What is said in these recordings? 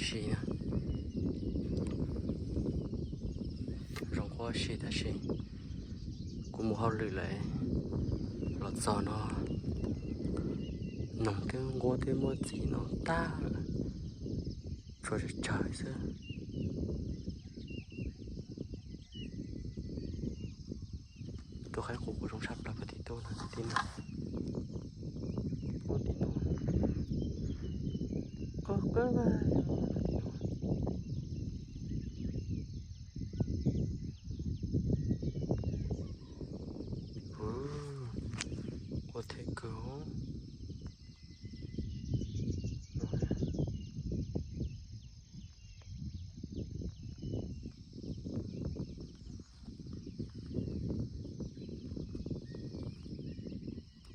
Si na, zoo quab si tab sis kuv mus hauj lwm lawm, los txog no noog twb nquab twb muab txiv no tag lawm, tshuav tsawg tsawg xwb. Tus qaib qus kuj zoo tshaj plaws puag tim toj no, tim no, puag tim no, qab qab ua them kawg.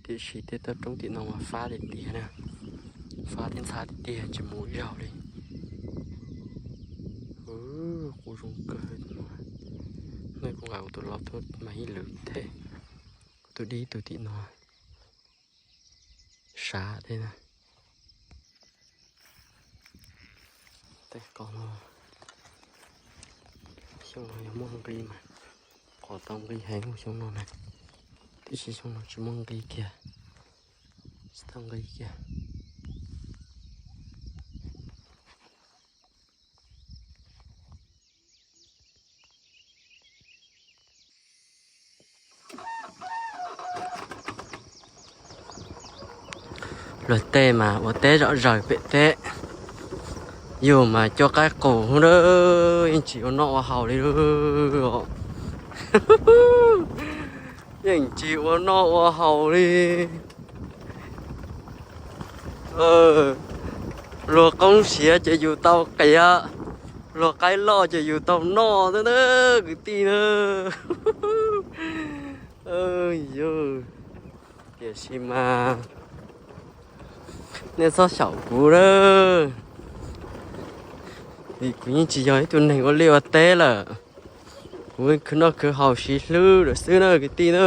Tiam sis tej toj roob tim no mas fab tiag tiag na, fab thiab ntxhab tiag tiag, tsis mus ib zaug li. Qus zoo kawg no. Nej kuv nqa kuv tus laus tuaj mas ib lwm them, kuv tus dib tus tim no sav thiab na. Tej qos no, xyoo no yog muaj nqi mas, qos tau nqi heev xyoo no na, tiam sis xyoo no tsis muaj nqi kiag, tsis tau nqi kiag. Luag tej mas ua teb zom zaws pem teb, yus mas cua qaib qus na, yeej tsis ua noj ua haus li os. Yeej tsis ua noj ua haus li. Luag qoob siav ces yus tau qias, luag qaib loj ces yus tau noj na kwv tij na. Tiam sis mas nej txhob xyaum kuv na, vim kuv yeej tsis yog ib tug neeg ua liaj ua teb lawm. Kuv khwv noj khwv haus siv hlwb lawm xwb na kwv tij na.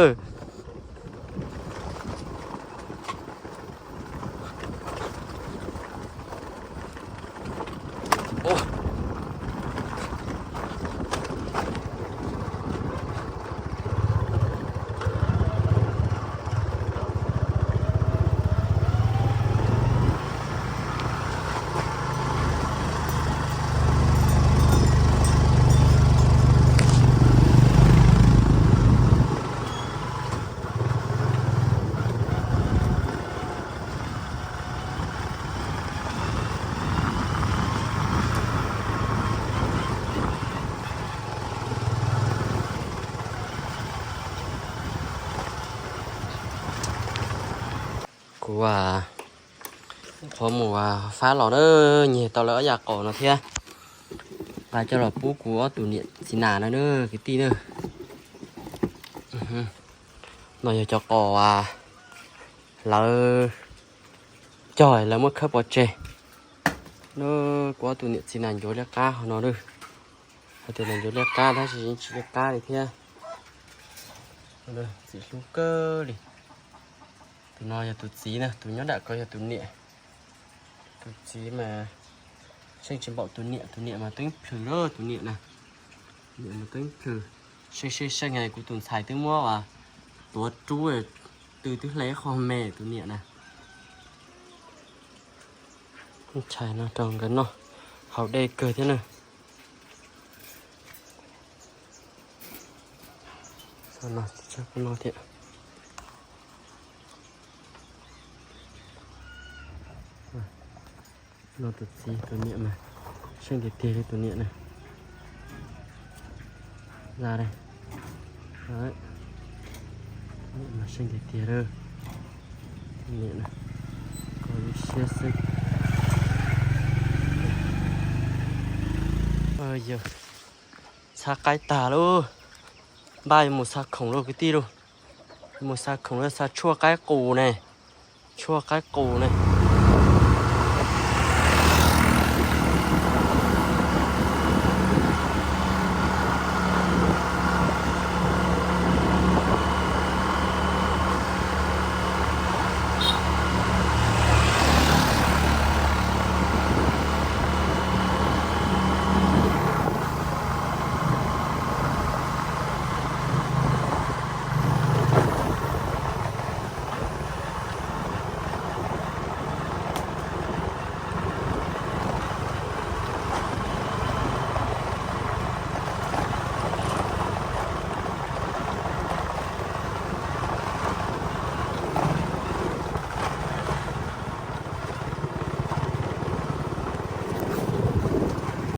Kuv qhuav mus fab los na, nyiag tau lawv ob yam qos no thiab, nqa coj los pub kuv ob tug niam txiv nas na kwv tij na. No yog cov qos lawv cog lawv muab khawb pov tseg. Kuv ob tug niam txiv nas ncuav liab qab hauv no na. Hais tias nas ncuav liab qab tab sis yeej tsis liab qab li thiab. Txiv hlub kawg li. Tus no yog tus txiv na, tus nyob nram ko yog tus niam. Tus txiv mas seej tsis npaum tus niam, tus niam mas teeb plhws lawm tus niam na. Niam mas teeb plhws. Seej seej seej, kuv tus ntxhais twb muab tuav rub, tw twb hle qho me tus niam na. Ntshai no rau nkawd noj haus dej kawg thiab na. No tus txiv tus niam mas seej tiag tiag li tus niam na. Za dab niam mas seej tiag tiag lawm. Niam na, koj lub siab xwb. Yog txhab qaib tag lauj, npaj yuav mus xa khoom lauj kwv tij lauj. Mus xa khoom lauj, xa tshuaj qaib qus ne, tshuaj qaib qus ne.